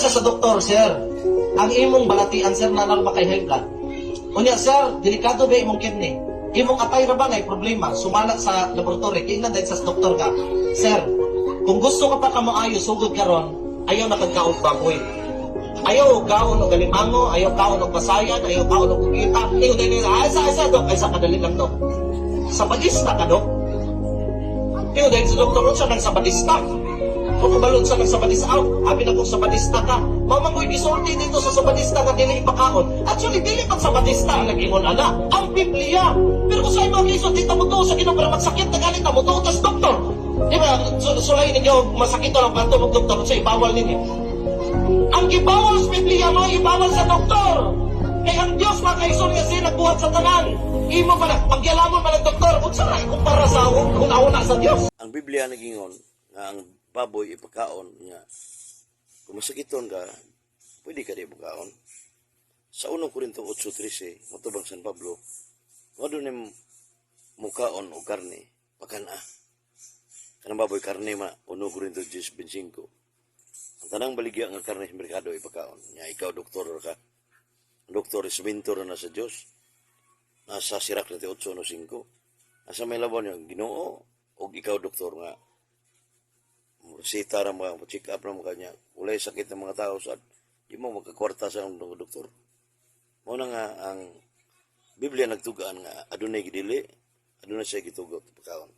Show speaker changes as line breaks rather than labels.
Siya sa doktor, "Sir, ang imong balatian, sir, nalang ba kay high blood? Unya, sir, delikado ba imong kidney? Imong atay ra ba na problema?" Sumala sa laboratory, kiingnan din sa doktor ka, "Sir, kung gusto ka pa ka moayo sugod karon, ayaw na kag kaon baboy. Ayaw kaon og alimango, ayaw kaon og pasayan, ayaw kaon og kukita." Ingon din nila, "Ay sa ay sa dok, ay sa kadali lang, dok. Sabadista ka, dok?" Ingon din sa doktor, "Unsa nang sabadista? Kung kabalon sa nang sabadista, aw, abi na kung sabadista ka." Mao man ko'y gisulti dito sa sabadista nga dili ipakaon. Actually, dili man sabadista ang nag-ingon ana. Ang Biblia. Pero kung sa imo gisulti, di ta mo sa Ginoo para magsakit na ganit ta mo tas doktor. Di ba, sulay ninyo, masakit lang pa og doktor, sa ibawal ninyo. Ang gibawal sa Biblia mo, ibawal sa doktor. Kay ang Diyos, mga kaigsoon, nga siya nagbuhat sa tanan. Imo pa na, pagyalamon man ang doktor, unsa na ikumpara sa una-una sa Diyos?
Ang Biblia nagingon nga ang baboy ipakaon nga kung masakiton ka, pwede ka di ipakaon. Sa 1 Korinto 8:13, motubang San Pablo, kung adunay mukaon og karne, pakana. Kanang baboy karne ma, 1 Korinto 10:25. Ang tanang baligya nga karne sa merkado ipakaon. Nya ikaw doktor ka. Ang doktor is mentor na sa Dios. Nasa Sirak 8:5. Nasa may labon yung Ginoo og ikaw doktor nga resita ra mga check up ra mo kanya walay sakit ng mga tao sa di mo magkakwarta sa ang doktor. Mao na nga ang Biblia nagtugaan nga adunay gidili, adunay siya gitugot pagkaon.